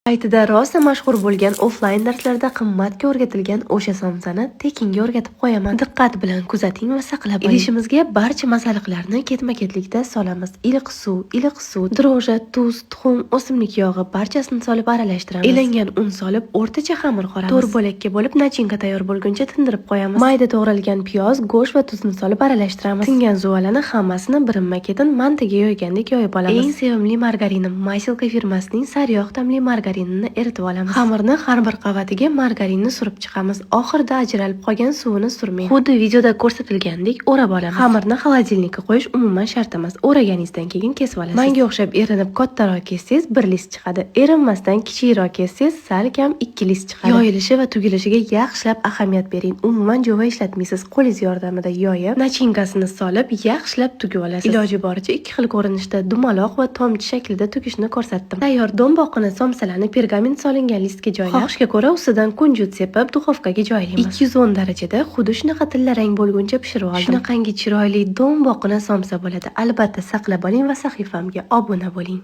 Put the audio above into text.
Paytida rosa mashhur bo'lgan offlayn darslarda qimmatga o'rgatilgan o'sha somsani tekinga o'rgatib qo'yaman. Diqqat bilan kuzating va saqlab oling. Idishimizga barcha masalliqlarni ketma-ketlikda solamiz. Iliq suv, iliq suv, дрожжи, tuz, tuxum, o'simlik yog'i barchasini solib aralashtiramiz. Elangan un solib, o'rtacha xamir qoramiz. To'rt bo'lakka bo'lib, начинка tayyor bo'lguncha tindirib qo'yamiz. Mayda to'g'ralgan piyoz, go'sht va tuzni solib aralashtiramiz. Tingan zuvalani hammasini birinma-ketin mantiga yoygandek yoyib olamiz. Eng sevimli margarinim Masilka firmasining sariyog' ta'mli margarinini eritib olamiz. Xamirni har bir qavatiga margarinni surib chiqamiz. Oxirida ajralib qolgan suvini surmang. Xuddi videoda ko'rsatilgandek o'rab olamiz. Xamirni холодильник ka qo'yish umuman shart emas. O'raganingizdan keyin kesib olasiz. Menga o'xshab erinib kattaroq kessangiz, bir лист chiqadi. Erinmasdan kichikroq kessangiz, sal kam ikki лист chiqadi. Yoyilishi va tugilishiga yaxshilab ahamiyat bering. Umuman jo'va ishlatmaysiz. Qo'lingiz yordamida yoyib, начинка sini solib, yaxshilab tugib olasiz. Iloji boricha ikki xil ko'rinishda, dumaloq va tomchi shaklida tugishni ko'rsatdim. Tayyor do'mboqini somsalarni pergament solingan listga joylab, xohishga ko'ra ustidan kunjut sepib, duxovkaga joylaymiz. 210 darajada xuddi shunaqa tillarang bo'lguncha pishirib oldim. Shunaqangi chiroyli do'mboqina somsa bo'ladi. Albatta saqlab oling va sahifamga obuna bo'ling.